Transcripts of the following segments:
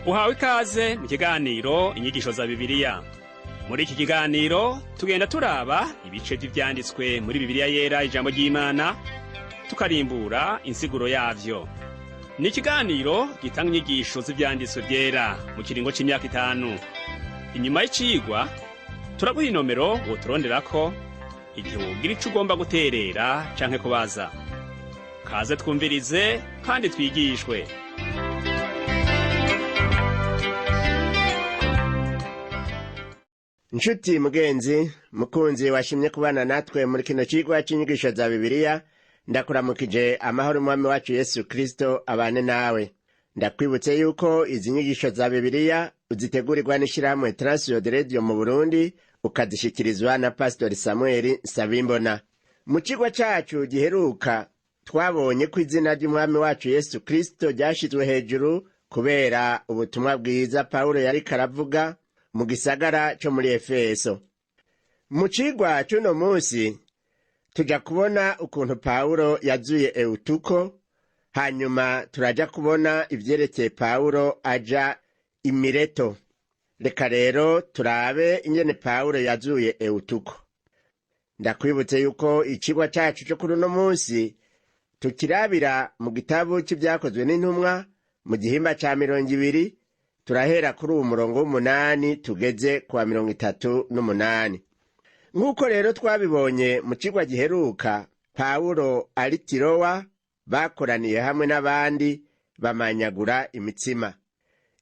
Uhawe ikaze mu kiganiro Inyigisho za Bibiliya. Muri iki kiganiro tugenda turaba ibice vy'ivyanditswe muri Bibiliya Yera, ijambo ry'Imana, tukarimbura insiguro yavyo. Ni ikiganiro gitanga inyigisho z'ivyanditswe vyera mu kiringo c'imyaka 5. Inyuma y'icigwa turaguha inomero woturonderako igihe wogira ico ugomba guterera canke kubaza. Kaze twumvirize kandi twigishwe. Nshuti mugenzi mukunzi washimye kubana natwe muri kino cigwa c'inyigisho za Bibiliya, ndakuramukije. Amahoro umwami wacu Yesu Kristo abane nawe. Ndakwibutse yuko izi nyigisho za Bibiliya uzitegurirwa n'ishirahamwe Transworld Radio mu Burundi, ukazishikirizwa na Pasitori Samuel Sabimbona. Mu cigwa cacu giheruka twabonye ko izina ry'umwami wacu Yesu Kristo ryashizwe hejuru kubera ubutumwa bwiza Pawulo yariko aravuga mu gisagara co muri Efeso. Mu cigwa c'uno munsi tuja kubona ukuntu Pawulo yazuye Eutuko, hanyuma turaja kubona ivyerekeye Pawulo aja i Mileto. Reka rero turabe ingene Pawulo yazuye Eutuko. Ndakwibutse yuko icigwa cacu co kuri uno munsi tukirabira mu gitabo c'Ivyakozwe n'Intumwa, mu gihimba ca 20. Turahera kuri uwu murongo w'8 tugeze kuwa 38. Nk'uko rero twabibonye mu cigwa giheruka, Pawulo ari Tirowa bakoraniye hamwe n'abandi bamanyagura imitsima.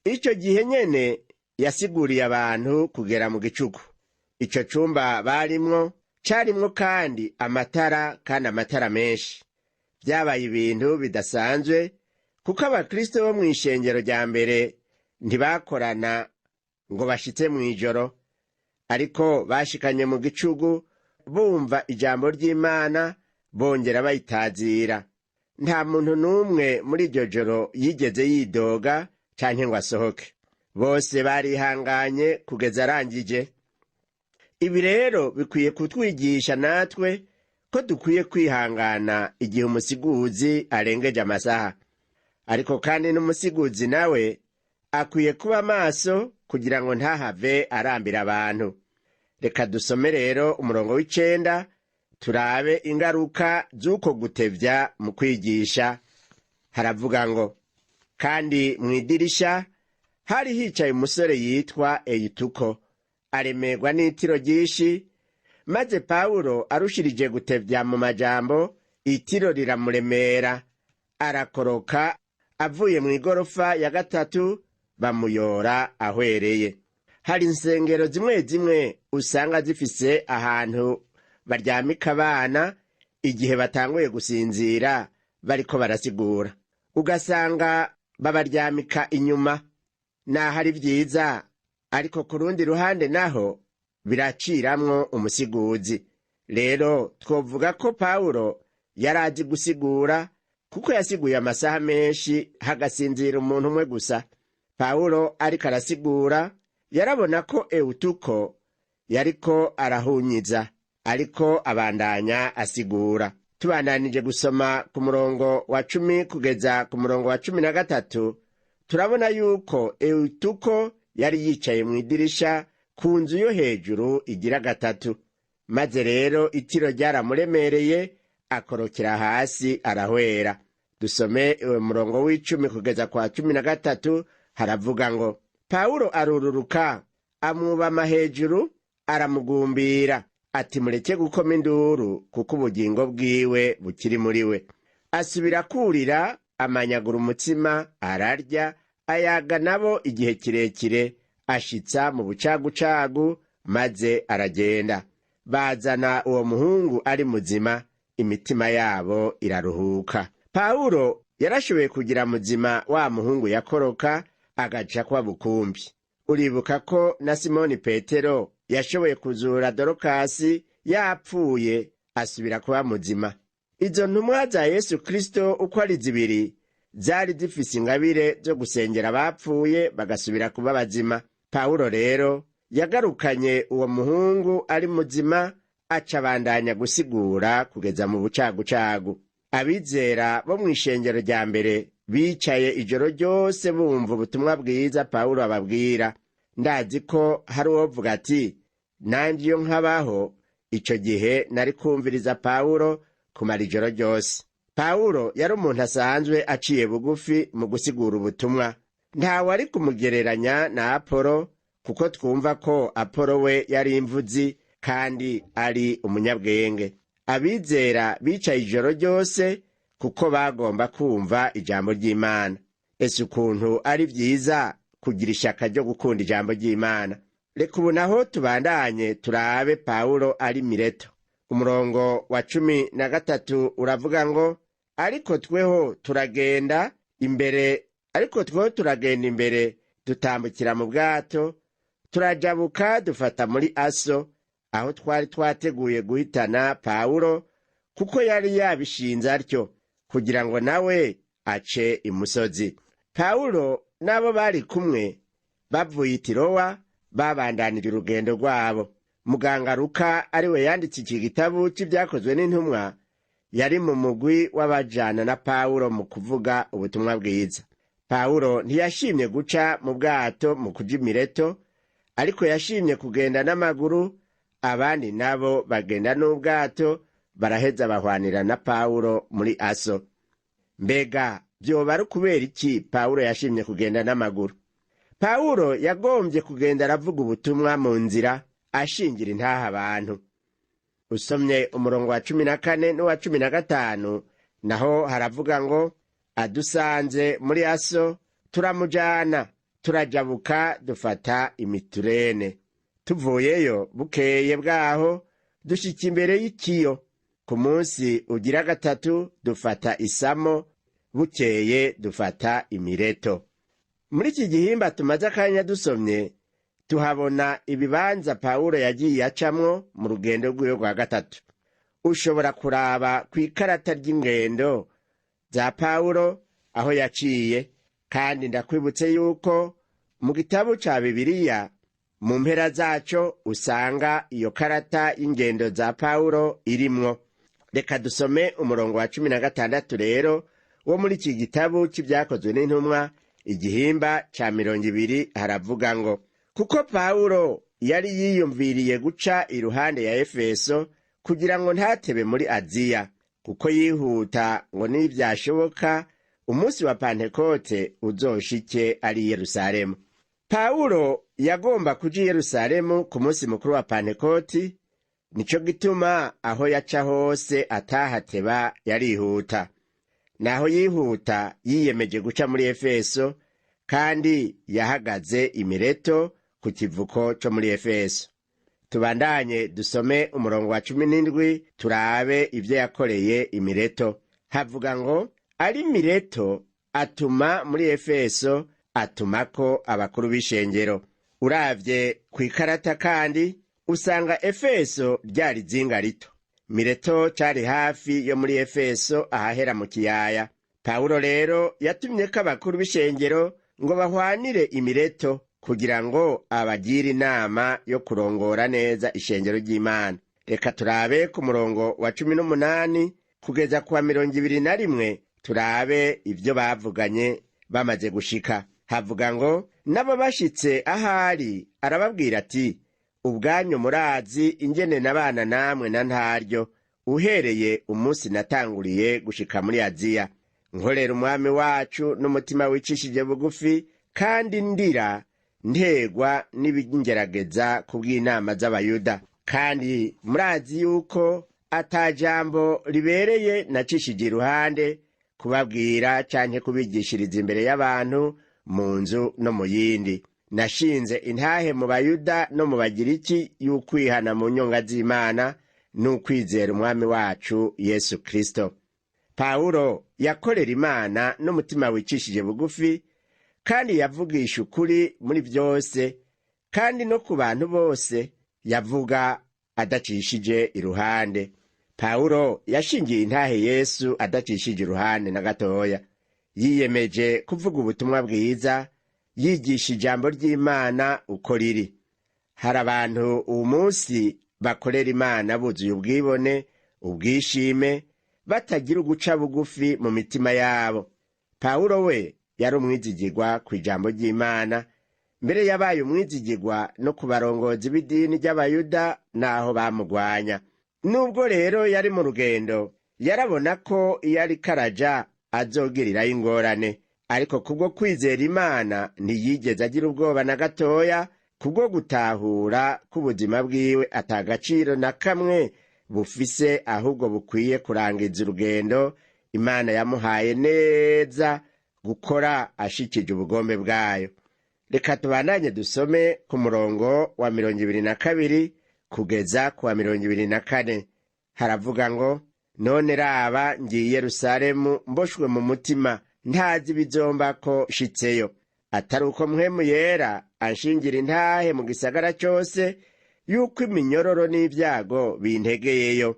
Ico gihe nyene yasiguriye abantu kugera mu gicuku. Ico cumba barimwo carimwo kandi amatara, kandi amatara menshi. Vyabaye ibintu bidasanzwe, kuko abakristo bo mw'ishengero rya mbere ntibakorana ngo bashitse mw'ijoro, ariko bashikanye mu gicugu bumva ijambo ry'Imana, bongera bayitazira. Nta muntu n'umwe muri iryo joro yigeze yidoga canke ngo asohoke. Bose barihanganye kugeza arangije. Ibi rero bikwiye kutwigisha natwe ko dukwiye kwihangana igihe umusiguzi arengeje amasaha, ariko kandi n'umusiguzi nawe akwiye kuba maso kugira ngo ntahave arambira abantu. Reka dusome rero umurongo w'9, turabe ingaruka z'uko gutevya mu kwigisha. Haravuga ngo: kandi mw'idirisha hari hicaye umusore yitwa Eyituko, aremerwa n'itiro ryinshi. Maze Pawulo arushirije gutevya mu majambo, itiro riramuremera, arakoroka avuye mw'igorofa ya gatatu, bamuyora ahwereye. Hari insengero zimwe zimwe usanga zifise ahantu baryamika abana igihe batanguye gusinzira bariko barasigura, ugasanga babaryamika inyuma. Naho ari vyiza, ariko ku rundi ruhande naho biraciramwo umusiguzi. Rero twovuga ko Pawulo yari azi gusigura, kuko yasiguye amasaha menshi hagasinzira umuntu umwe gusa. Pawulo ariko arasigura yarabona ko Eutuko yariko arahunyiza, ariko abandanya asigura. Tubandanije gusoma ku murongo wa 10 kugeza ku murongo wa 13, turabona yuko Eutuko yari yicaye mu idirisha ku nzu yo hejuru igira gatatu. Maze rero itiro ryaramuremereye, akorokera hasi arahwera. Dusome uwo murongo w'10 kugeza kwa 13. Haravuga ngo: Pawulo arururuka, amwubama hejuru, aramugumbira ati: mureke gukoma induru, kuko ubugingo bwiwe bukiri muri we. Asubira kurira, amanyagura umutsima, ararya, ayaga nabo igihe kirekire, ashitsa mu bucagucagu, maze aragenda. Bazana uwo muhungu ari muzima, imitima yabo iraruhuka. Pawulo yarashoboye kugira muzima wa muhungu yakoroka agaca kwa bukumbi. Uribuka ko na Simoni Petero yashoboye kuzura Dorokasi yapfuye, asubira kuba muzima. Izo ntumwa za Yesu Kristo uko ari zibiri zari zifise ingabire zo gusengera abapfuye bagasubira kuba bazima. Pawulo rero yagarukanye uwo muhungu ari muzima, aca abandanya gusigura kugeza mu bucagucagu. Abizera bo mw'ishengero rya mbere Bicaye ijoro ryose bumva ubutumwa bwiza Pawulo ababwira. Ndazi ko hari uwovuga ati: "Nanjye iyo nkabaho icyo gihe, nari kumviriza Pawulo kumara ijoro ryose." Pawulo yari umuntu asanzwe aciye bugufi mu gusigura ubutumwa. Ntawe ari kumugereranya na Apolo, kuko twumva ko Apolo we yari imvuzi kandi ari umunyabwenge. Abizera bicaye ijoro ryose kuko bagomba kumva ijambo ry'Imana. Ese ukuntu ari byiza kugira ishyaka ryo gukunda ijambo ry'Imana! Reka ubu naho tubandanye turabe Pawulo ari Mileto. Umurongo wa 13 uravuga ngo: "Ariko tweho turagenda imbere, dutambukira mu bwato, turajabuka, dufata muri Aso, aho twari twateguye guhitana Pawulo, kuko yari yabishinze atyo kugira ngo nawe ace imusozi." Pawulo n'abo bari kumwe bavuye i Tirowa babandanira urugendo rwabo. Muganga Luka, ariwe yanditse iki gitabo cy'Ibyakozwe n'Intumwa, yari mu mugwi w'abajana na Pawulo mu kuvuga ubutumwa bwiza. Pawulo ntiyashimye guca mu bwato mu kuja Imireto, ariko yashimye kugenda n'amaguru. Abandi nabo bagenda n'ubwato, baraheza bahwanira na Pawulo muri Aso. Mbega vyoba ari ukubera iki Pawulo yashimye kugenda n'amaguru? Pawulo yagombye kugenda aravuga ubutumwa mu nzira, ashingira intaha abantu. Usomye umurongo wa 14 n'uwa 15 naho haravuga ngo: "Adusanze muri Aso turamujana, turajabuka, dufata Imiturene. Tuvuyeyo bukeye bwaho dushika imbere y'Ikiyo. Ku munsi ugira gatatu dufata Isamo, bukeye dufata Imireto." Muri iki gihimba tumaze akanya dusomye, tuhabona ibibanza Pawulo yagiye acamwo mu rugendo rwiwe rwa gatatu. Ushobora kuraba ku ikarata ry'ingendo za Pawulo aho yaciye. Kandi ndakwibutse yuko mu gitabo ca Bibiliya, mu mpera zaco, usanga iyo karata y'ingendo za Pawulo irimwo. Reka dusome umurongo wa 16 rero wo muri iki gitabo c'Ibyakozwe n'Intumwa, igihimba ca 20. Haravuga ngo: "Kuko Pawulo yari yiyumviriye guca iruhande ya Efeso kugira ngo ntatebe muri Aziya, kuko yihuta ngo nibyashoboka umunsi wa Pantekote uzoshike ari i Yerusalemu." Pawulo yagomba kuja i Yerusalemu ku munsi mukuru wa Pantekoti. Nico gituma aho yaca hose atahateba, yarihuta. Naho yihuta, yiyemeje guca muri Efeso, kandi yahagaze Imireto ku kivuko co muri Efeso. Tubandanye dusome umurongo wa 17, turabe ivyo yakoreye Imireto. Havuga ngo: "Ari Mireto atuma muri Efeso, atumako abakuru b'ishengero." Uravye ku ikarata kandi, usanga Efeso ryari izinga rito. Mireto cari hafi yo muri Efeso, ahahera mu kiyaya. Pawulo rero yatumye ko abakuru b'ishengero ngo bahwanire Imireto kugira ngo abagire inama yo kurongora neza ishengero ry'Imana. Reka turabe ku murongo wa 18 kugeza ku wa 21, turabe ibyo bavuganye bamaze gushika. Havuga ngo: "Nabo bashitse ahari, arababwira ati: 'Ubwanyu murazi ingene nabana namwe na ntaryo, uhereye umunsi natanguriye gushika muri Aziya, nkorera Umwami wacu n'umutima wicishije bugufi, kandi ndira ntegwa n'ibingerageza kubw'inama z'Abayuda. Kandi murazi yuko ata jambo ribereye nacishije iruhande kubabwira canke kubigishiriza imbere y'abantu mu nzu no mu yindi. Nashinze intahe mu Bayuda no mu Bagiriki y'ukwihana mu nyonga z'Imana n'ukwizera Umwami wacu Yesu Kristo.'" Pawulo yakorera Imana n'umutima wicishije bugufi, kandi yavugisha ukuri muri byose, kandi no ku bantu bose yavuga adacishije iruhande. Pawulo yashingiye intahe Yesu adacishije iruhande na gatoya. Yiyemeje kuvuga ubutumwa bwiza, yigisha ijambo ry'Imana uko riri. Hari abantu uwu munsi bakorera Imana buzuye ubwibone, ubwishime, batagira uguca bugufi mu mitima yabo. Pawulo we yari umwizigirwa ku ijambo ry'Imana, mbere yabaye umwizigirwa no ku barongozi b'idini ry'Abayuda n'aho bamugwanya. Nubwo rero yari mu rugendo, yarabona ko iyo ariko araja azogirirayo ingorane, ariko kubwo kwizera Imana ntiyigeze agira ubwoba na gatoya, kubwo gutahura k'ubuzima bwiwe atagaciro na kamwe bufise, ahubwo bukwiye kurangiza urugendo Imana yamuhaye neza gukora ashikije ubugombe bwayo. Reka tubandanye dusome ku murongo wa 22 kugeza ku wa 24. Haravuga ngo: none raba ngiye Yerusalemu mboshwe mu mutima, ntazi ibizomba ko nshitseyo, atari uko Mpwemu Yera anshingira intahe mu gisagara cose yuko iminyororo n'ibyago bintegeyeyo.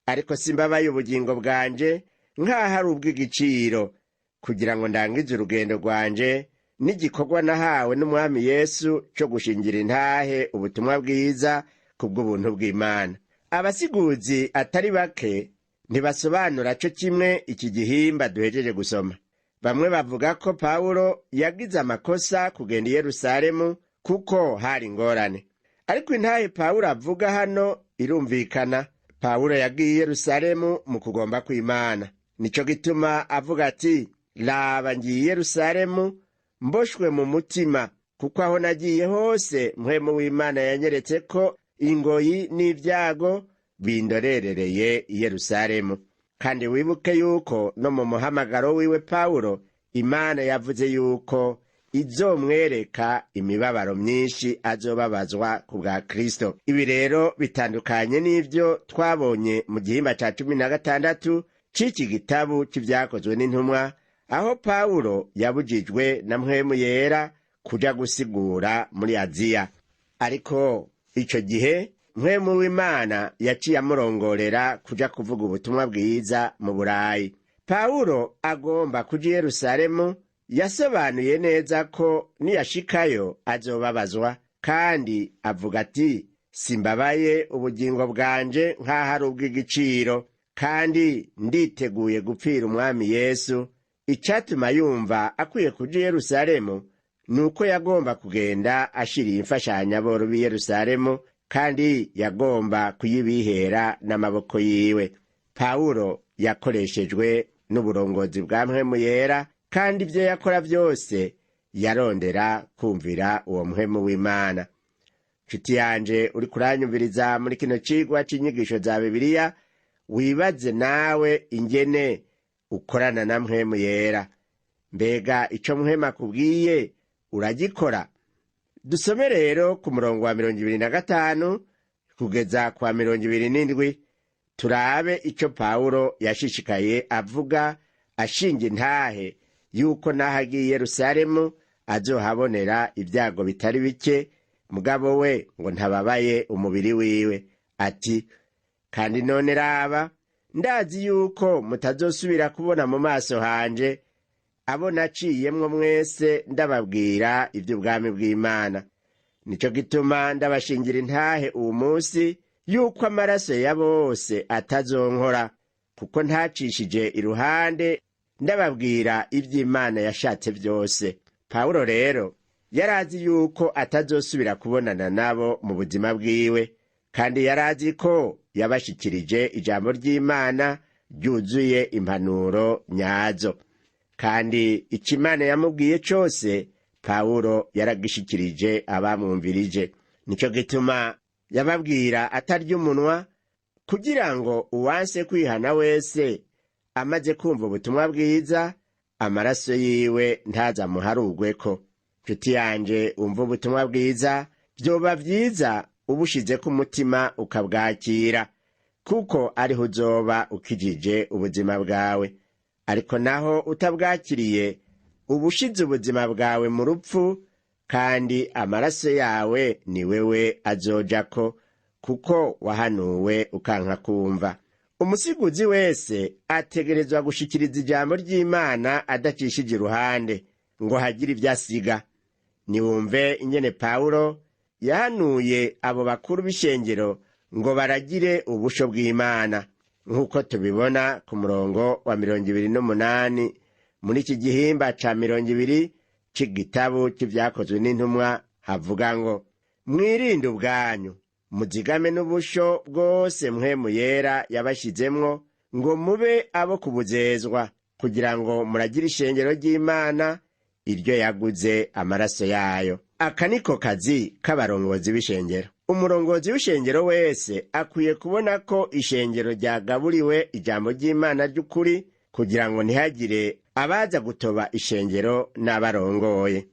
Ariko simbabaye ubugingo bwanje nk'aho ari ubw'igiciro, kugira ngo ndangize urugendo rwanje n'igikorwa nahawe n'Umwami Yesu co gushingira intahe ubutumwa bwiza kubw'ubuntu bw'Imana. Abasiguzi atari bake ntibasobanura co kimwe iki gihimba duhejeje gusoma. Bamwe bavuga ko Pawulo yagize amakosa kugenda i Yerusalemu kuko hari ingorane, ariko intahe Pawulo avuga hano irumvikana. Pawulo yagiye i Yerusalemu mu kugomba kw'Imana, nico gituma avuga ati: raba ngiye i Yerusalemu mboshwe mu mutima, kuko aho nagiye hose Mpwemu w'Imana yanyeretse ko ingoyi n'ibyago bindorerereye i Yerusalemu. Kandi wibuke yuko no mu muhamagaro wiwe Pawulo, Imana yavuze yuko izomwereka imibabaro myinshi azobabazwa ku bwa Kristo. Ibi rero bitandukanye n'ivyo twabonye mu gihimba ca 16 c'iki gitabu c'Ivyakozwe n'Intumwa, aho Pawulo yabujijwe na Mpwemu Yera kuja gusigura muri Aziya. Ariko ico gihe Mpwemu w'Imana yaciye amurongorera kuja kuvuga ubutumwa bwiza mu Burayi. Pawulo agomba kuja i Yerusalemu, yasobanuye neza ko niyashikayo azobabazwa, kandi avuga ati: simbabaye ubugingo bwanje nk'aho ari ubw'igiciro, kandi nditeguye gupfira Umwami Yesu. Icatuma yumva akwiye kuja i Yerusalemu ni uko yagomba kugenda ashiriye imfashanyaboro b'i Yerusalemu, kandi yagomba kuyibihera n'amaboko yiwe. Pawulo yakoreshejwe n'uburongozi bwa Mpwemu Yera, kandi ibyo yakora byose yarondera kumvira uwo Mpwemu w'Imana. Nshuti yanje uri kuranyumviriza muri kino cigwa c'inyigisho za Bibiliya, wibaze nawe ingene ukorana na Mpwemu Yera. Mbega ico Mpwemu akubwiye uragikora? Dusome rero ku murongo wa 25 kugeza ku wa 27, turabe ico Pawulo yashishikaye avuga ashinga intahe yuko n'aho agiye i Yerusalemu azohabonera ibyago bitari bike, mugabo we ngo ntababaye umubiri wiwe. Ati: kandi none raba, ndazi yuko mutazosubira kubona mu maso hanje, abo naciyemwo mwese ndababwira ivy'ubwami bw'Imana. Nico gituma ndabashingira intahe uwu munsi yuko amaraso ya bose atazonkora, kuko ntacishije iruhande ndababwira ivy'Imana yashatse vyose. Pawulo rero yarazi yuko atazosubira kubonana nabo mu buzima bwiwe, kandi yarazi ko yabashikirije ijambo ry'Imana ryuzuye impanuro nyazo. Kandi ico Imana yamubwiye cose Pawulo yaragishikirije abamwumvirije. Nico gituma yababwira atarya umunwa, kugira ngo uwanse kwihana wese amaze kumva ubutumwa bwiza, amaraso yiwe ntazamuharugweko. Nshuti yanje umva ubutumwa bwiza, vyoba vyiza ubushizeko umutima ukabwakira, kuko ariho uzoba ukijije ubuzima bwawe. Ariko naho utabwakiriye, uba ushize ubuzima bwawe mu rupfu, kandi amaraso yawe ni wewe azojako, kuko wahanuwe ukanka kumva. Umusiguzi wese ategerezwa gushikiriza ijambo ry'Imana adacishije iruhande ngo hagire ibyo asiga. Niwumve ingene Pawulo yahanuye abo bakuru b'ishengero ngo baragire ubusho bw'Imana, nk'uko tubibona ku murongo wa 28 Muri iki gihimba ca 20 c'igitabo c'Ivyakozwe n'Intumwa havuga ngo: "Mwirinde ubwanyu, muzigame n'ubusho bwose Mpwemu Yera yabashizemwo ngo mube abo kubuzezwa, kugira ngo muragire ishengero ry'Imana, iryo yaguze amaraso yayo." Aka niko kazi k'abarongozi b'ishengero. Umurongozi w'ishengero wese akwiye kubona ko ishengero ryagaburiwe ijambo ry'Imana ry'ukuri, kugira ngo ntihagire abaza gutoba ishengero n'abarongoye,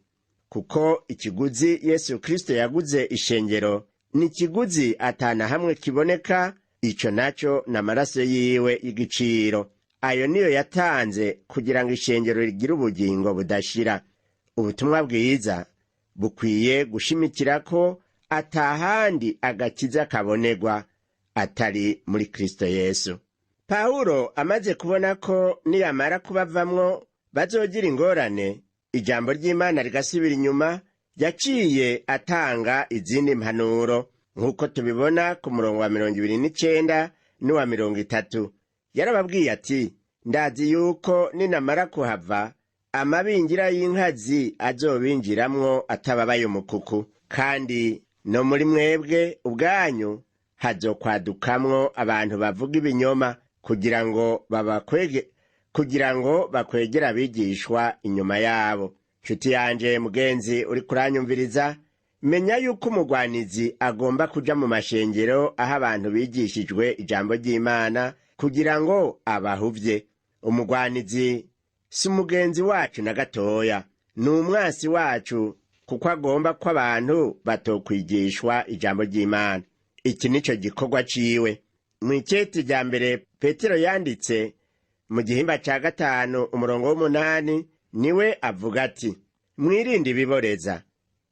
kuko ikiguzi Yesu Kristo yaguze ishengero ni ikiguzi atana hamwe kiboneka. Ico naco ni amaraso yiwe y'igiciro. Ayo niyo yatanze kugira ngo ishengero rigire ubugingo budashira. Ubutumwa bwiza bukwiye gushimikira ko atahandi agakiza kabonerwa atari muri Kristo Yesu. Pawulo amaze kubona ko niyamara kubavamwo bazogira ingorane, ijambo ry'Imana rigasubira inyuma, yaciye atanga izindi mpanuro, nk'uko tubibona ku murongo wa 29 n'uwa 30. Yarababwiye ati: "Ndazi yuko ninamara kuhava, amabingira y'inkazi azobinjiramwo atababaye umukuku, kandi no muri mwebwe ubwanyu hazokwadukamwo abantu bavuga ibinyoma kugira ngo babakwege, kugira ngo bakwegere abigishwa inyuma yabo." Nshuti yanje mugenzi uri kuranyumviriza, menya yuko umugwanizi agomba kuja mu mashengero aho abantu bigishijwe ijambo ry'Imana kugira ngo abahuvye. Umugwanizi si umugenzi wacu na gatoya, ni umwansi wacu, kuko agomba ko abantu batokwigishwa ijambo ry'Imana. Iki nico gikorwa ciwe. Mw'iketi rya mbere Petero yanditse, mu gihimba ca 5 umurongo w'8, niwe avuga ati: "Mwirinde ibiboreza,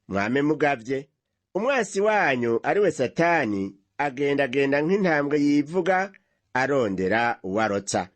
mwame mugavye. Umwansi wanyu ari we Satani agendagenda nk'intambwe yivuga, arondera uwarotsa.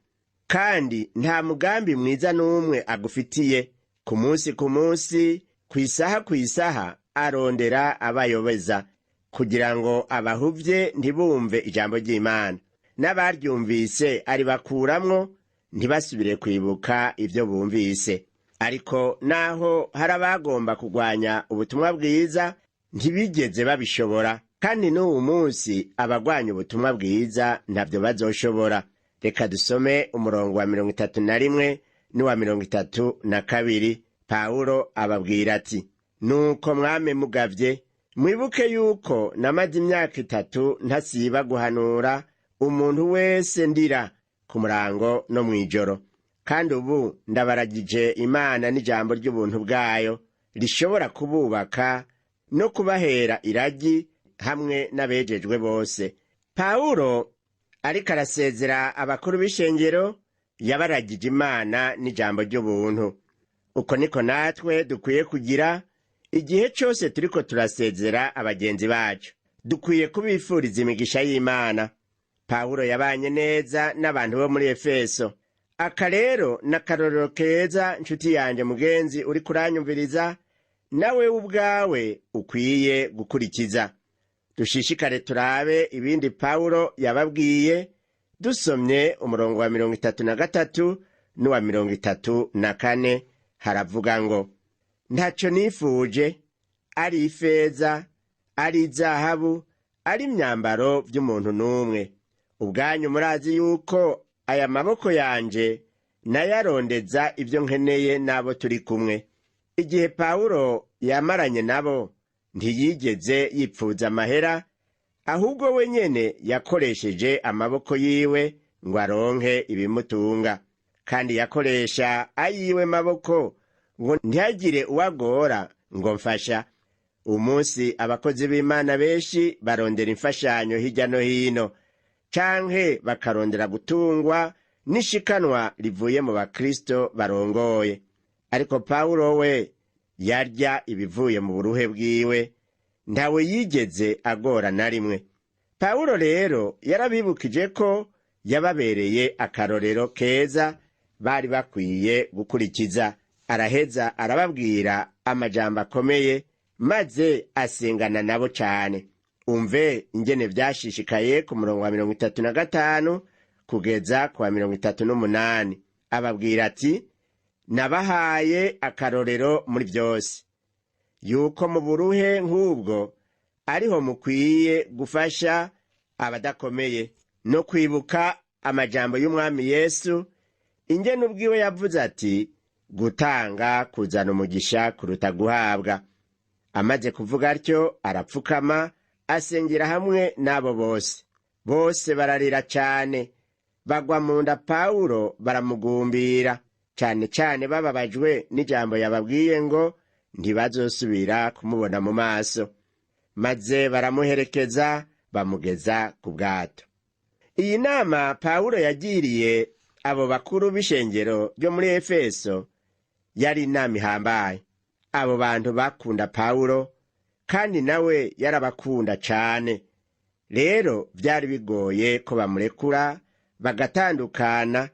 Kandi nta mugambi mwiza n'umwe agufitiye. Ku munsi ku munsi, ku isaha ku isaha, arondera abayobeza kugira ngo abahuvye ntibumve ijambo ry'Imana, n'abaryumvise aribakuramwo ntibasubire kwibuka ibyo bumvise." Ariko naho hari abagomba kurwanya ubutumwa bwiza, ntibigeze babishobora, kandi n'uwu munsi abagwanya ubutumwa bwiza ntabyo bazoshobora. Reka dusome umurongo wa 31 n'uwa 32. Pawulo ababwira ati: "Nuko mwame mugavye, mwibuke yuko namaze imyaka 3 ntasiba guhanura umuntu wese ndira ku murango no mw'ijoro. Kandi ubu ndabaragije Imana n'ijambo ry'ubuntu bwayo rishobora kububaka no kubahera iragi hamwe n'abejejwe bose." Pawulo ariko arasezera abakuru b'ishengero, yabaragije Imana n'ijambo ry'ubuntu. Uko niko natwe dukwiye kugira igihe cyose turiko turasezera abagenzi bacu. Dukwiye kubifuriza imigisha y'Imana. Pawulo yabanye neza n'abantu bo muri Efeso. Aka rero ni akarorero keza, nshuti yanjye mugenzi uri kuranyumviriza, nawe ubwawe ukwiye gukurikiza. Dushishikare turabe ibindi Pawulo yababwiye, dusomye umurongo wa 33 n'uwa 34. Haravuga ngo: "Ntacyo nifuje, ari ifeza, ari izahabu, ari imyambaro by'umuntu n'umwe. Ubwanyu murazi yuko aya maboko yanje nayarondeza ibyo nkeneye n'abo turi kumwe." Igihe Pawulo yamaranye nabo, ntiyigeze yipfuza amahera, ahubwo we nyene yakoresheje amaboko yiwe ngo aronke ibimutunga, kandi yakoresha ayiwe maboko ngo ntihagire uwagora ngo mfasha. Umunsi abakozi b'Imana benshi barondera imfashanyo hirya no hino, canke bakarondera gutungwa n'ishikanwa rivuye mu bakristo barongoye. Ariko Pawulo we yarya ibivuye mu buruhe bwiwe, ntawe yigeze agora na rimwe. Pawulo rero yarabibukije ko yababereye akarorero keza bari bakwiye gukurikiza. Araheza arababwira amajambo akomeye, maze asengana nabo cane. Umve ingene vyashishikaye ku murongo wa 35 kugeza ku wa 38. Ababwira ati: Nabahaye akarorero muri byose, yuko mu buruhe nk'ubwo ariho mukwiye gufasha abadakomeye, no kwibuka amajambo y'Umwami Yesu, ingene ubwiwe yavuze ati: gutanga kuzana umugisha kuruta guhabwa. Amaze kuvuga atyo arapfukama asengera hamwe n'abo bose. Bose bararira cane, bagwa mu nda Pawulo baramugumbira, cane cane bababajwe n'ijambo yababwiye ngo ntibazosubira kumubona mu maso. Maze baramuherekeza bamugeza ku bwato. Iyi nama Pawulo yagiriye abo bakuru b'ishengero ryo muri Efeso yari inama ihambaye. Abo bantu bakunda Pawulo, kandi nawe yarabakunda cane. Rero vyari bigoye ko bamurekura bagatandukana,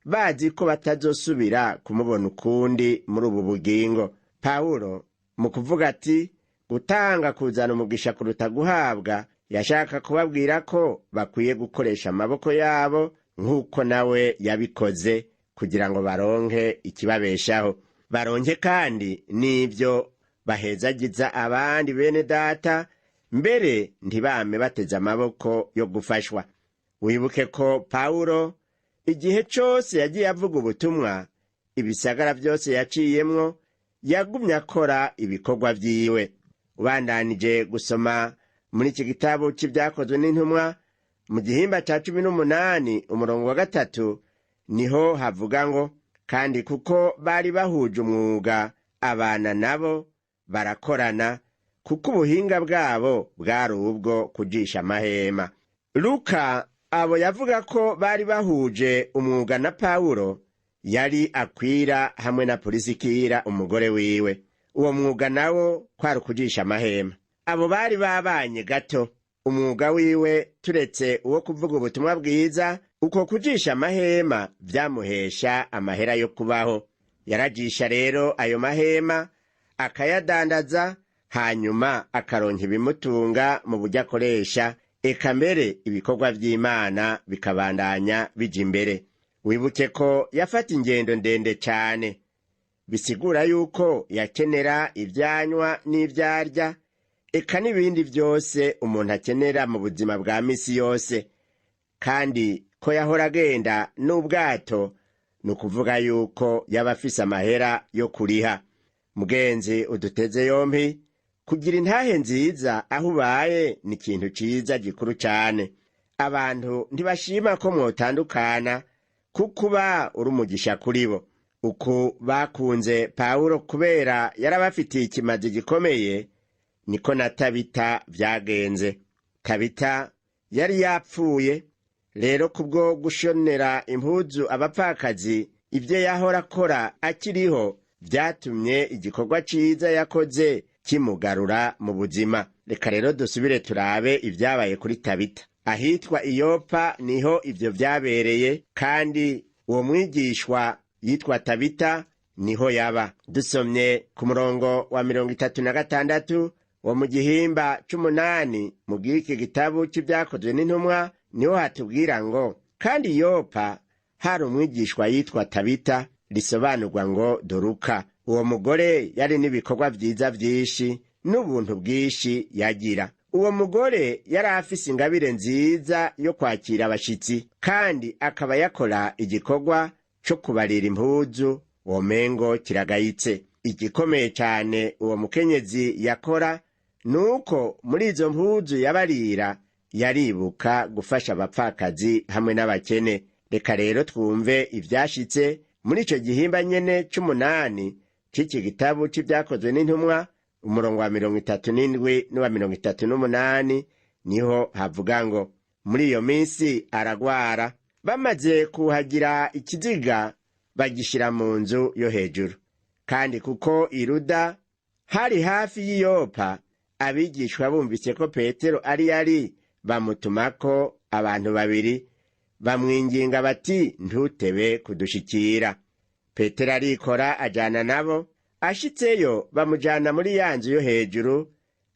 bazi ko batazosubira kumubona ukundi muri ubu bugingo. Pawulo mu kuvuga ati: gutanga kuzana umugisha kuruta guhabwa, yashaka kubabwira ko bakwiye gukoresha amaboko yabo nk'uko nawe yabikoze, kugira ngo baronke ikibabeshaho, baronke kandi n'ibyo bahezagiza abandi bene data, mbere ntibame bateze amaboko yo gufashwa. Wibuke ko Pawulo igihe cose yagiye avuga ubutumwa, ibisagara byose yaciyemwo, yagumye akora ibikorwa vyiwe. Ubandanije gusoma muri iki gitabo c'Ibyakozwe n'Intumwa, mu gihimba ca 18 umurongo wa 3, niho havuga ngo: kandi kuko bari bahuje umwuga, abana nabo barakorana, kuko ubuhinga bwabo bwari ubwo kujisha amahema. Luka abo yavuga ko bari bahuje umwuga na Pawulo yari Akwira hamwe na Purisikira umugore wiwe. Uwo mwuga nawo kwari ukujisha amahema. Abo bari babanye gato. Umwuga wiwe, turetse uwo kuvuga ubutumwa bwiza, uko kujisha amahema vyamuhesha amahera yo kubaho. Yarajisha rero ayo mahema akayadandaza, hanyuma akaronka ibimutunga mu buryo akoresha, eka mbere ibikorwa vy'Imana bikabandanya bija imbere. Wibuke ko yafata ingendo ndende cane, bisigura yuko yakenera ivyanywa n'ivyarya, eka n'ibindi vyose umuntu akenera mu buzima bwa misi yose. Kandi ko yahora agenda n'ubwato, ni ukuvuga yuko yaba afise amahera yo kuriha. Mugenzi uduteze yompi, kugira intahe nziza aho ubaye ni ikintu ciza gikuru cane. Abantu ntibashima ko mwotandukana, kuko uba uri umugisha kuri bo. Uku bakunze Pawulo kubera yarabafitiye ikimazi gikomeye, niko na Tabita vyagenze. Tabita yari yapfuye. Rero kubwo gushonera impuzu abapfakazi, ibyo yahora akora akiriho vyatumye igikorwa ciza yakoze kimugarura mu buzima. Reka rero dusubire turabe ibyabaye kuri Tabita. Ahitwa Iyopa niho ivyo vyabereye, kandi uwo mwigishwa yitwa Tabita niho yaba. Dusomye ku murongo wa 36 wo mu gihimba c'umunani mu bw'iki gitabo c'Ibyakozwe n'Intumwa, niho hatubwira ngo: kandi Yopa hari umwigishwa yitwa Tabita, risobanurwa ngo Doruka. Uwo mugore yari n'ibikorwa vyiza vyinshi n'ubuntu bwinshi yagira. Uwo mugore yari afise ingabire nziza yo kwakira abashitsi, kandi akaba yakora igikorwa co kubarira impuzu womengo kiragayitse. Igikomeye cane uwo mukenyezi yakora nuko muri izo mpuzu yabarira yaribuka gufasha abapfakazi hamwe n'abakene. Reka rero twumve ivyashitse muri ico gihimba nyene c'umunani c'iki gitabo c'Ibyakozwe n'Intumwa, umurongo wa 37 n'uwa 38, niho havuga ngo: muri iyo minsi aragwara, bamaze kuhagira ikiziga bagishira mu nzu yo hejuru. Kandi kuko Iruda hari hafi y'Iyopa, abigishwa bumvise ko Petero ari yari, bamutumako abantu babiri, bamwinginga bati: ntutebe kudushikira. Petero arikora ajana nabo. Ashitseyo bamujana muri ya nzu yo hejuru.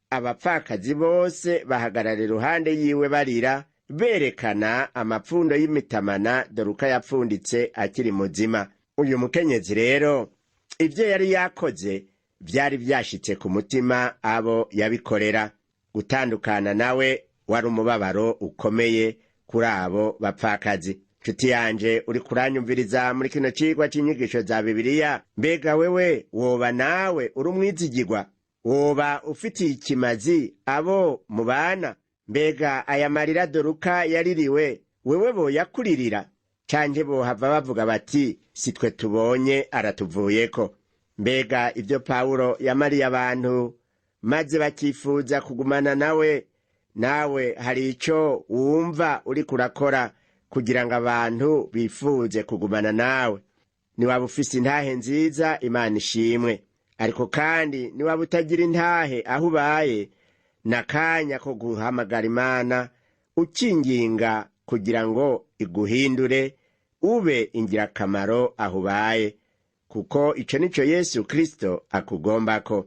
Abapfakazi bose bahagarara iruhande yiwe barira, berekana amapfundo y'imitamana Doruka yapfunditse akiri muzima. Uyu mukenyezi rero ibyo yari yakoze byari byashitse ku mutima abo yabikorera. Gutandukana nawe wari umubabaro ukomeye kuri abo bapfakazi. Nshuti yanje uri kuranyumviriza muri kino cigwa c'inyigisho za Bibiliya, mbega wewe woba nawe uri umwizigirwa? Woba ufitiye ikimazi abo mubana? Mbega aya marira Doruka yaririwe, wewe boyakuririra? Canke bohava bavuga bati: "Si twe tubonye aratuvuyeko"? Mbega ibyo Pawulo yamariye abantu maze bakifuza kugumana nawe, nawe hari ico wumva uriko urakora kugira ngo abantu bifuze kugumana nawe? Niwaba ufise intahe nziza, Imana ishimwe. Ariko kandi niwaba utagira intahe aho ubaye, n'akanya ko guhamagara Imana ukinginga kugira ngo iguhindure ube ingirakamaro aho ubaye, kuko ico nico Yesu Kristo akugombako.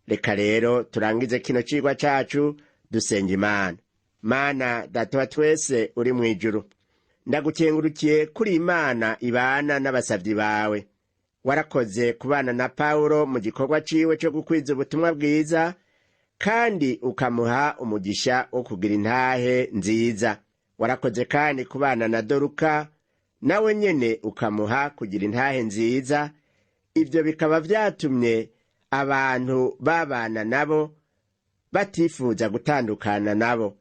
Reka rero turangize kino cigwa cacu dusenga Imana. Mana Data wa twese uri mw'ijuru, ndagukengurukiye kuri Imana ibana n'abasavyi bawe. Warakoze kubana na Pawulo mu gikorwa ciwe co gukwiza ubutumwa bwiza, kandi ukamuha umugisha wo kugira intahe nziza. Warakoze kandi kubana na Doruka, nawe nyene ukamuha kugira intahe nziza. Ibyo bikaba vyatumye abantu babana nabo batifuza gutandukana nabo.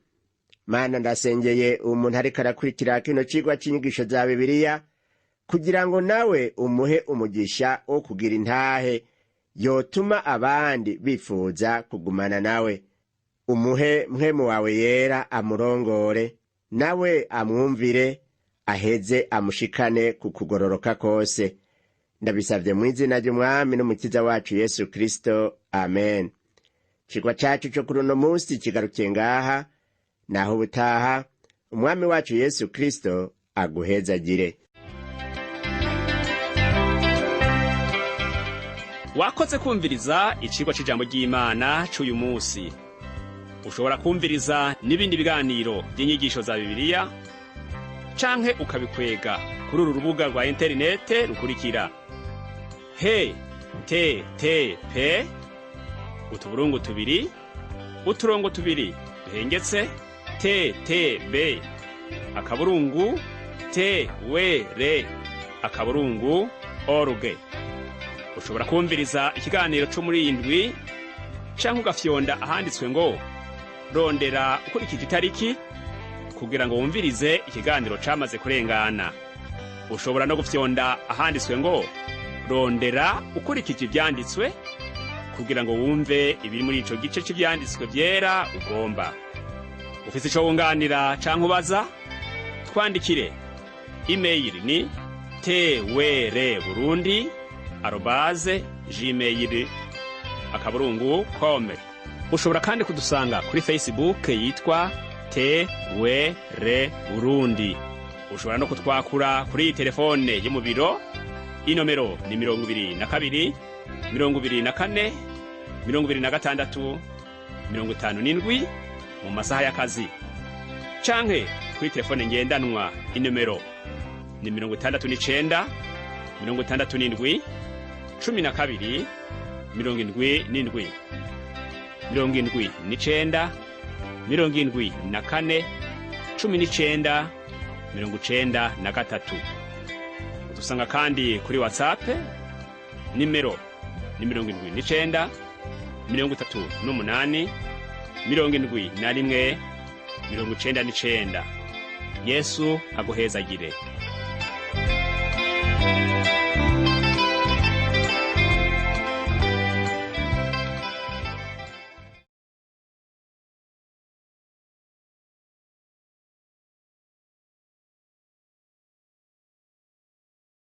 Mana, ndasengeye umuntu ariko arakurikira kino cigwa c'inyigisho za Bibiliya kugira ngo nawe umuhe umugisha wo kugira intahe yotuma abandi bifuza kugumana nawe. Umuhe Mpwemu wawe Yera amurongore, nawe amwumvire, aheze amushikane ku kugororoka kose. Ndabisavye mu izina ry'Umwami n'Umukiza wacu Yesu Kristo, amen. Icigwa cacu co kuri uno munsi kigarukiye ngaha. Naho ubutaha, Umwami wacu Yesu Kristo aguhezagire. Wakoze kumviriza icigwa c'ijambo ry'Imana c'uyu munsi. Ushobora kumviriza n'ibindi biganiro by'inyigisho za Bibiliya canke ukabikwega kuri uru rubuga rwa interinete rukurikira: http://ttb.twr.org. Ushobora kumviriza ikiganiro co muri iyi ndwi canke ugafyonda ahanditswe ngo "Rondera ukurikije itariki" kugira ngo wumvirize ikiganiro camaze kurengana. Ushobora no gufyonda ahanditswe ngo "Rondera ukurikije ivyanditswe" kugira ngo wumve ibiri muri ico gice c'ivyanditswe vyera ugomba. Ufise ico wunganira canke ubaza, twandikire. Imeyili ni twrburundi@gmail.com. Ushobora kandi kudusanga kuri Facebook yitwa TWR Burundi. Ushobora no kutwakura kuri iyi telefone yo mu biro. Inomero ni 22 24 26 57 mu masaha y'akazi, canke kuri telefone ngendanwa, inomero ni 69 67 12 77, 79 74 19 93. Udusanga kandi kuri WhatsApp, nimero ni 79 38 71 99. Yesu aguhezagire.